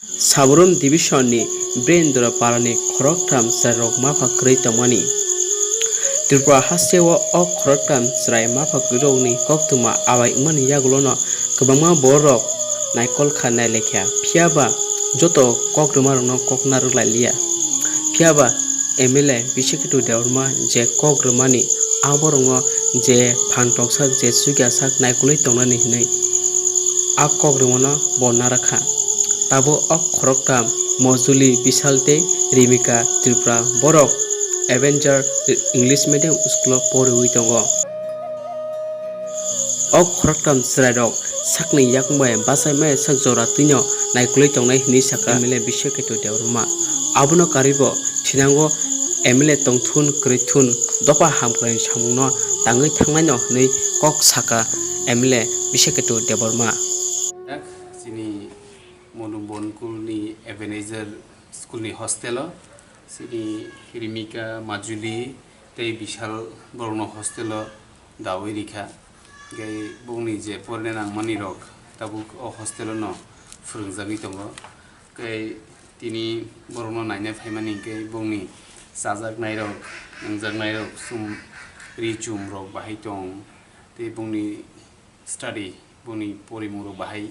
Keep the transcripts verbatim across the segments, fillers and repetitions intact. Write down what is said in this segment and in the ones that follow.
Saborom Division ni Birendra Parani khoroktham chwrairok mapha kwrwi tongmani. Tripura hasteo o khoroktham chwrai mapha kwrwirokni koktwma awai wngmani yagulono kwbangma bororok naikol kha nailaikha, phiyaba joto kok rwmarokno kok narwk lailiya. Phiyaba M L A Bishaketu Debbarma je kok rwmani, a borokno je phan toksak, je chukya sak naikolwi tongnani hwnwi a kok rwmano bo narakha. Tabuk o khoroktham Mojuli Bishal tei Rimika Tripura borok Avenger English Medium School o poriwi tongo. O khoroktham chwrairok sakni yakung bai bachai maya sak jora twino naikolwi tongnai hwnwi sakha M L A Bishaketu Debbarma. Abono karwibo thinango M L A tongthun kwrwithun dopha hamkraini samungno tangwi thangnaino hwnwi kok sakha M L A Bishaketu Debbarma. Chini Monu Bonkulni Ebenezer School ni hostel o, chini Rimika, Majuli tei Bishal borokno hostel o dawi rikha. Hingke bongni je porina nangmani rok tabuk o hostel o no phwrwngjagwi tongo. Hingke tini borokno naina phaimani hingke bongni chajaknai rok, nungjaknai rok, chum, ri chum rok bahai tong tei bongni study, boni porimung rok bahai.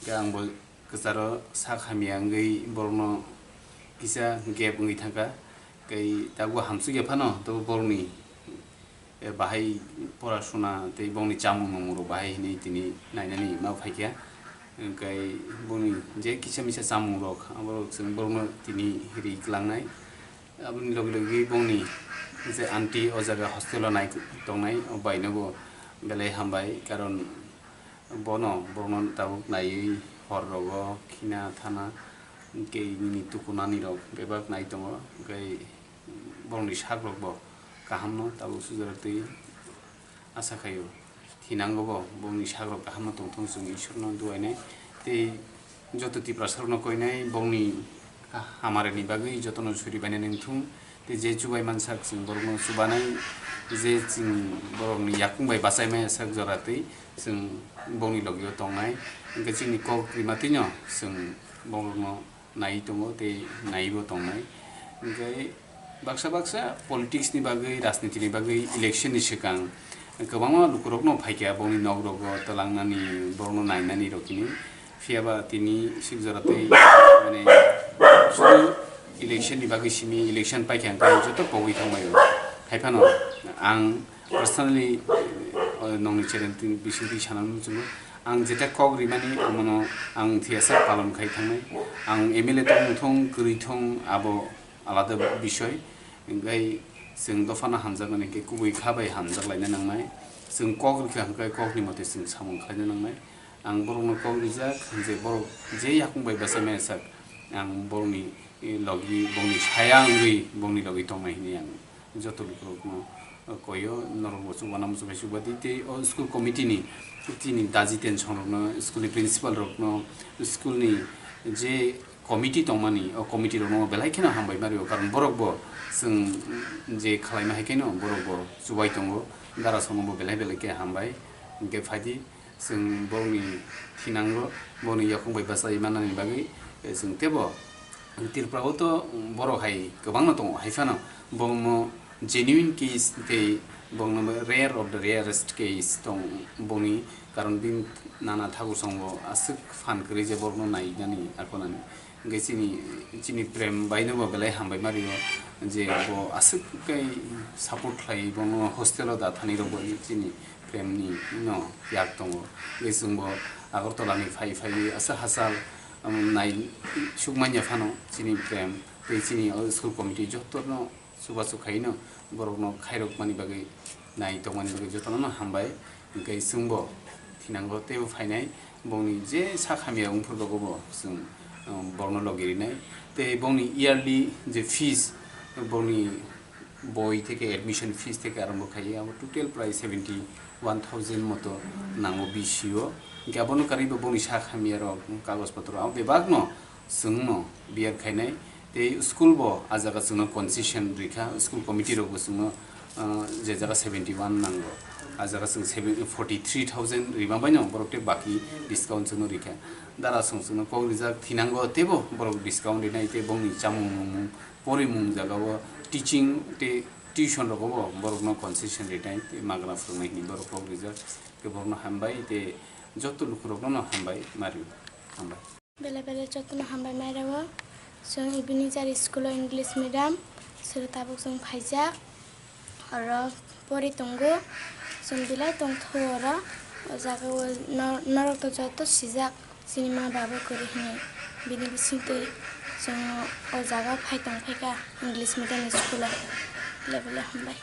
Hingke ang bo kwcharo sak hamya wngwi borokno kisa gap wngwi thangkha. Hingke tabuk hamsukya phano tabuk borokni, eh, bahai porasuna tei bongni chamung nungmung rok bahai hinwi tini nainani ma phaikha. Hingke boni je kisa misa chamung rok aborok chwng borokno tini ri kwlangnai. Aboni logi logi bongni je aunty o jaga hostel o nai tongnai, o bai no bo belai hambai, karon bono, borokno tabuk naiwi hor rogo khina thana, hingke nini tukunani rok bebak nai tongo, hingke borokni sak rok bo kaham no tabuk sujak twi. Asa khaio, thinango bo bongni sak rok kaham no tongthung, chwng Ishwar no duainai tei joto Tiprasa rok no koinai bongni hamari ni bagwi joto no suri bainani wngthung tei je chubai mansak chwng borok no chubanai, je chini borok ni yakung bai bachai maya sak jora twi chwng bongni logi o tongnai, hingke chini kok rima twi no chwng borok no nai tongo tei naibo tongnai. Hingke baksa baksa politics ni bagwi, rajniti ni bagwi election ni swkang kwbangma lukurokno phaikha bongni nok rogo twlangnani, borokno nainani rok hini. Phiyaba tini sik jora tei mane sudu election ni bagwi simi, election paikha hingke joto pogwi thangbaio. Haiphano ang personally, eh, nongni channel twi bisingtwi sana muchungo. Ang jeta kok rimani, amono ang thiyasa palon khai thangnai. Ang M L A tong thung, kwrwi thung, abo alada bisoy. Hingke chwng dophano hamjakmani hingke kubui kha bai hamjak laina nangnai. Chwng kok rikha hingke kokni mote chwng samung khlaina nangnai. Ang borokno kok rijak, je borok je yakung bai bachai maya sak, ang borokni, eh, logi, bongni saya wngwi bongni logi tongnai hinwi ang joto lukurokno koyo, norokbo chubanamo chubai chubadi tei o school committee ni chini daji tension rokno, school ni principal rokno, school ni je committee tongmani, o committee rokno belai kheno hambai mario, karon borokbo chwng je khwlaima hai kheno borokbo chubai tongo, darasongno bo belai belai khe hambai. Hingke phaidi chwng borokni thinango, borokni yakung bai bachai mannani bagwi, eh, chwng teibo Tripura o to borok hai kwbangma tongo, hai phano borokno genuine case tei borokno rare of the rarest case tong boni, karon bini nana thakur song bo aswk phan kwrwi je borokno nainani akonani. Hingke chini, chini prem bai no bo belai hambai mario je bo aswk khe support khlai bono hostel o da thani rok bo chini prem ni no yak tongo. Hingke chwng bo Agartala ni phai phai aswk hachal, um, nai suk manya phano chini prem tei chini o school committee joto no chubachu khaino borokno khairokmani bagwi, nai tongmani bagwi jotono no hambai. Hingke chwngbo thinango teibo phainai, bongni je sak hamya wngphuru rogo bo chwng, um, borokno logi rinai. Tei bongni yearly je fees, bongni boi theke admission fees theke arombo khai, abo total prai seventy one thousand moto nango B C O. Hingke abono karwi bo bongni sak hamya rok, kagoj potro, abo bebak no chwngno biyar khainai. Tei school bo a jaga chwngno concession rikha, school committee rok bo chwngno Ah, je jaga seventy one nango, a jaga chwng seven, forty three thousand rima baino borok tei baki discount chwngno rikha. Dara chwng chwngno kok rijak thinango teibo borok discount rinai tei bongni chamung nungmung porimung jagao teaching tei tuition rogobo borokno concession rinai tei magna phwrwngnai hwnwi borok kok rijak. Tei borokno hambai tei joto lukurokno hambai mari hambai. Bele bele jotono hambai mairao. Chwng Ebenezer school o English medium sero tabuk chwng phaijak. Oro pori tongo. Chwng belai tongthogo oro. O jaga o nor-, norok to joto sijak. Chini ma baba kwrwi hwnwi. Bini bisingtwi chwng o jaga o phai tongphaikha English medium school o. Bele bele hambai.